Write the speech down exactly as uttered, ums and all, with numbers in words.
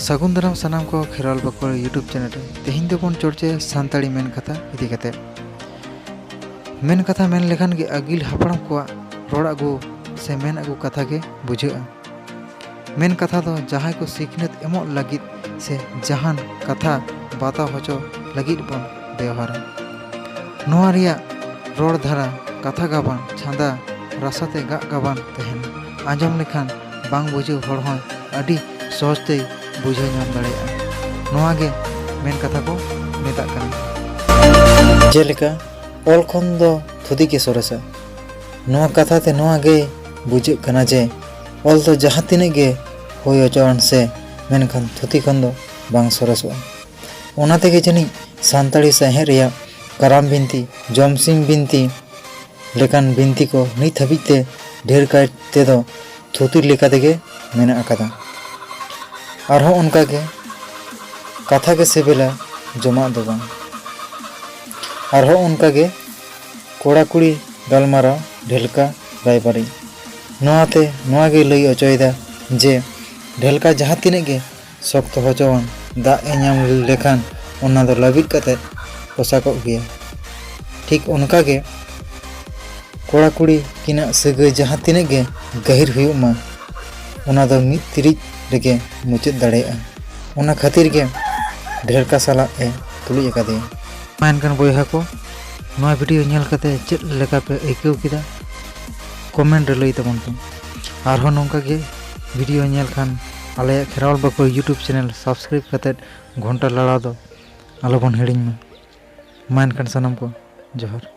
ᱥᱟᱹᱜᱩᱱ ᱫᱟᱨᱟᱢ ᱥᱟᱱᱟᱢ ᱠᱚ ᱠᱷᱮᱨᱣᱟᱞ ᱵᱟᱸᱠᱩᱲᱟ YouTube channel ᱨᱮ᱾ ᱛᱮᱦᱮᱧ ᱫᱚᱵᱚᱱ ᱪᱚᱨᱪᱟᱭᱟ ᱥᱟᱱᱛᱟᱲᱤ ᱢᱮᱱ ᱠᱟᱛᱷᱟ ᱤᱫᱤ ᱠᱟᱛᱮ᱾ ᱢᱮᱱ ᱠᱟᱛᱷᱟ ᱢᱮᱱ ᱞᱮᱠᱷᱟᱱ ᱜᱮ ᱟᱹᱜᱤᱞ ᱦᱟᱯᱲᱟᱢ ᱠᱚᱣᱟᱜ ᱨᱚᱲ ᱟᱹᱜᱩ ᱥᱮ ᱢᱮᱱ ᱟᱹᱜᱩ ᱠᱟᱛᱷᱟ ᱜᱮ ᱵᱩᱡᱷᱟᱹᱜᱼᱟ᱾ ᱢᱮᱱ ᱠᱟᱛᱷᱟ ᱫᱚ ᱡᱟᱦᱟᱸᱭ ᱠᱚ ᱥᱤᱠᱷᱱᱟᱹᱛ ᱮᱢᱚᱜ ᱞᱟᱹᱜᱤᱫ ᱥᱮ ᱡᱟᱦᱟᱱ ᱠᱟᱛᱷᱟ ᱵᱟᱛᱟᱣ ᱦᱚᱪᱚ ᱞᱟᱹᱜᱤᱫ ᱵᱚᱱ ᱵᱮᱣᱦᱟᱨᱟ᱾ ᱱᱚᱣᱟ ᱨᱮᱭᱟᱜ ᱨᱚᱲ ᱫᱷᱟᱨᱟ, ᱠᱟᱛᱷᱟ ᱜᱟᱵᱟᱱ, ᱪᱷᱟᱸᱫᱟ, ᱨᱟᱥᱟᱛᱮ ᱜᱟᱜ ᱜᱟᱵᱟᱱ ᱛᱟᱦᱮᱱᱟ᱾ ᱟᱸᱡᱚᱢ ᱞᱮᱠᱷᱟᱱ ᱵᱟᱝ ᱵᱩᱡᱷᱟᱹᱣ ᱦᱚᱲ ᱦᱚᱸ ᱟᱹᱰᱤ ᱥᱚᱦᱚᱡᱽ ᱛᱮᱭ ᱵᱩᱡᱷᱟᱹᱣ ᱧᱟᱢ ᱫᱟᱲᱮᱭᱟᱜᱼᱟ᱾ ᱱᱚᱣᱟ ᱜᱮ ᱢᱮᱱ ᱠᱟᱛᱷᱟ ᱠᱚ ᱢᱮᱛᱟᱜ ᱠᱟᱱᱟ᱾ ᱡᱮᱞᱮᱠᱟ, ᱚᱞ ᱠᱷᱚᱱ ᱫᱚ ᱛᱷᱩᱛᱤ ᱜᱮ ᱥᱚᱨᱮᱥᱟ᱾ ᱱᱚᱣᱟ ᱠᱟᱛᱷᱟ ᱛᱮ ᱱᱚᱣᱟ ᱜᱮ ᱵᱩᱡᱷᱟᱹᱜ ᱠᱟᱱᱟ ᱡᱮ ᱚᱞ ᱫᱚ ᱡᱟᱦᱟᱸ ᱛᱤᱱᱟᱹᱜ ᱜᱮ ᱦᱩᱭ ᱦᱚᱪᱚᱣᱟᱱ ᱥᱮ, ᱢᱮᱱᱠᱷᱟᱱ ᱛᱷᱩᱛᱤ ᱠᱷᱚᱱ ᱫᱚ ᱵᱟᱝ ᱥᱚᱨᱮᱥᱚᱜᱼᱟ᱾ ᱚᱱᱟ ᱛᱮᱜᱮ ᱡᱟᱹᱱᱤᱡ ᱥᱟᱱᱛᱟᱲᱤ ᱥᱟᱶᱦᱮᱫ ᱨᱮᱭᱟᱜ ᱠᱟᱨᱟᱢ ᱵᱤᱱᱛᱤ, ᱡᱚᱢᱥᱤᱢ ᱵᱤᱱᱛᱤ ᱞᱮᱠᱟᱱ ᱵᱤᱱᱛᱤ ᱠᱚ ᱱᱤᱛ ᱦᱟᱹᱵᱤᱡ ᱛᱮ ᱰᱷᱮᱨ ᱠᱟᱭ ᱛᱮᱫᱚ ᱛᱷᱩᱛᱤ ᱞᱮᱠᱟ ᱛᱮᱜᱮ ᱢᱮᱱᱟᱜ ᱟᱠᱟᱫᱟ᱾ ᱟᱨᱦᱚᱸ ᱚᱱᱠᱟᱜᱮ ᱠᱟᱛᱷᱟ ᱜᱮ ᱥᱤᱵᱤᱞᱟ, ᱡᱚᱢᱟᱜ ᱫᱚ ᱵᱟᱝ᱾ ᱟᱨᱦᱚᱸ ᱚᱱᱠᱟᱜᱮ ᱠᱚᱲᱟ ᱠᱩᱲᱤ ᱜᱟᱞᱢᱟᱨᱟᱣ, ᱰᱷᱮᱞᱠᱟ ᱨᱟᱭᱵᱟᱨᱤᱡ᱾ ᱱᱚᱣᱟᱛᱮ ᱱᱚᱣᱟ ᱜᱮ ᱞᱟᱹᱭ ᱦᱚᱪᱚᱭᱮᱫᱟ ᱡᱮ ᱰᱷᱮᱞᱠᱟ ᱡᱟᱦᱟᱸ ᱛᱤᱱᱟᱹᱜ ᱜᱮ ᱥᱚᱠᱛᱚ ᱦᱚᱪᱚᱣᱟᱱ, ᱫᱟᱜ ᱮ ᱧᱟᱢ ᱞᱮᱠᱷᱟᱱ ᱚᱱᱟ ᱫᱚ ᱞᱟᱹᱵᱤᱫ ᱠᱟᱛᱮ ᱯᱚᱥᱟᱜᱚᱜ ᱜᱮᱭᱟ᱾ ᱴᱷᱤᱠ ᱚᱱᱠᱟᱜᱮ ᱠᱚᱲᱟ ᱠᱩᱲᱤ ᱠᱤᱱᱟᱜ ᱥᱟᱹᱜᱟᱹᱭ ᱡᱟᱦᱟᱸ ᱛᱤᱱᱟᱹᱜ ᱜᱮ ᱜᱟᱹᱦᱤᱨ ᱦᱩᱭᱩᱜ ᱢᱟ, ᱚᱱᱟ ᱫᱚ ᱢᱤᱫ ᱛᱤᱨᱤᱡ ᱨᱮᱜᱮ ᱢᱩᱪᱟᱹᱫ ᱫᱟᱲᱮᱭᱟᱜᱼᱟ᱾ ᱚᱱᱟ ᱠᱷᱟᱹᱛᱤᱨ ᱜᱮ ᱰᱷᱮᱞᱠᱟ ᱥᱟᱞᱟᱜ ᱮ ᱛᱩᱞᱩᱡ ᱟᱠᱟᱫᱮᱭᱟ᱾ ᱢᱟ ᱮᱱᱠᱷᱟᱱ ᱵᱚᱭᱦᱟ ᱠᱚ, ᱱᱚᱣᱟ video ᱧᱮᱞ ᱠᱟᱛᱮ ᱪᱮᱫ ᱞᱮᱠᱟ ᱯᱮ ᱟᱹᱭᱠᱟᱹᱣ ᱠᱮᱫᱟ? Comment ᱨᱮ ᱞᱟᱹᱭ ᱛᱟᱵᱚᱱ ᱯᱮ᱾ ᱟᱨᱦᱚᱸ ᱱᱚᱝᱠᱟ ᱜᱮ video ᱧᱮᱞ ᱠᱷᱟᱱ ᱟᱞᱮᱭᱟᱜ Kherwal Bankura YouTube channel subscribe ᱠᱟᱛᱮ ᱜᱷᱚᱱᱴᱟ ᱞᱟᱲᱟᱣ ᱫᱚ ᱟᱞᱚᱵᱚᱱ ᱦᱤᱲᱤᱧ ᱢᱟ᱾ ᱢᱟ ᱮᱱᱠᱷᱟᱱ ᱥᱟᱱᱟᱢ ᱠᱚ ᱡᱚᱦᱟᱨ᱾